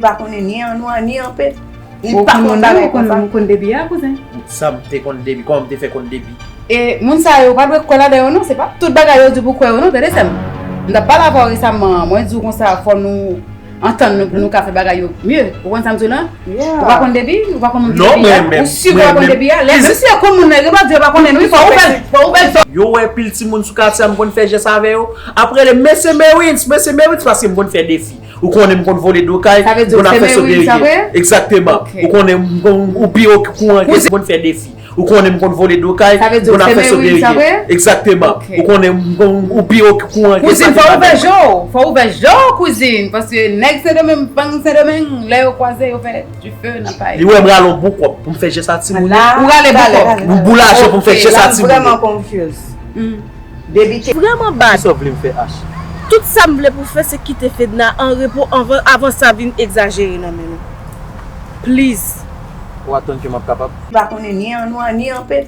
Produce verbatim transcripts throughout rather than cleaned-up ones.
Li pa konnen ni an nwa, ni an pè. Li pa konn bagay konsa. Ou konn depi a, kouzen? Sa m te konn depi, kòman m te fè konn depi? E moun sa yo, ou pa dwe kwè ladan yo non, se pa tout bagay yo di pou kwè yo non, tande sè m. M t ap pale avè w resaman, mwen di w konsa, fò nou antann nou pou nou ka fè bagay yo mye. Ou konn sa m di w lan? Ou pa konn depi, ou pa konn moun ki depi a, ou si ou pa konn depi a, lè menm si yo konn moun nan, yo pa di yo pa konnen nou, fò ou fè, fò ou fè zò. Yo wè pil timoun sou katye a, m konn fè jès avè yo, ap rele mesye Merwins, mesye Merwins, paske m konn fè defi. Ou konnen m konn vole do kay, m konn ap fè so derye. Egzakteman. Ou konnen m konn, ou pi okouran ke m konn fè defi. Ou konnen m konn vole do kay, m konn ap fè so derye. Egzakteman. Ou konnen m konn, ou pi okouran ke m konn fè bagay. Kouzin, fò ouvè je w, fò ouvè je w, kouzin, paske nèg Sendomeng, bang Sendomeng, lè yo kwaze, yo fè dife nan pay. Li wè m rale yon bon kòb pou m fè jès a timoun yo. Ou rale bon kòb. M boulaje pou m fè jès a timoun yo. Debite. Vrèman bad. Kisa w vle m fè, Ash? Tout sa m vle pou fè se kite Fedna an repo anvan, avan sa vin egzajere nan men nou. Please. Ou atann ke m ap kapab? Li pa konnen ni an nwa, ni an pè.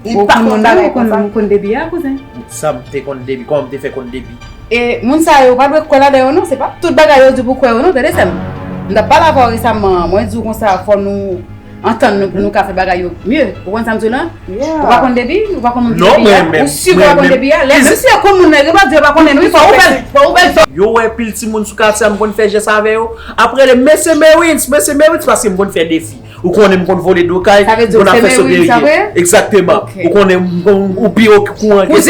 Li pa konn bagay konsa. Ou konn depi a, kouzen? Sa m te konn depi, kòman m te fè konn depi? E moun sa yo, ou pa dwe kwè ladan yo non, se pa tout bagay yo di pou kwè yo non, tande sè m. M t ap pale avè w resaman, mwen di w konsa, fò nou antann nou pou nou ka fè bagay yo mye. Ou konn sa m di w lan? Ou pa konn depi, ou pa konn moun ki depi a, ou si ou pa konn depi a, lè menm si yo konn moun nan, yo pa di yo pa konnen nou, fò ou fè, fò ou fè zò. Yo wè pil timoun sou katye a, m konn fè jès avè yo, ap rele mesye Merwins, mesye Merwins, paske m konn fè defi. Ou konnen m konn vole do kay, m konn ap fè so derye. Egzakteman. Ou konnen m konn, ou pi okouran ke m konn fè bagay.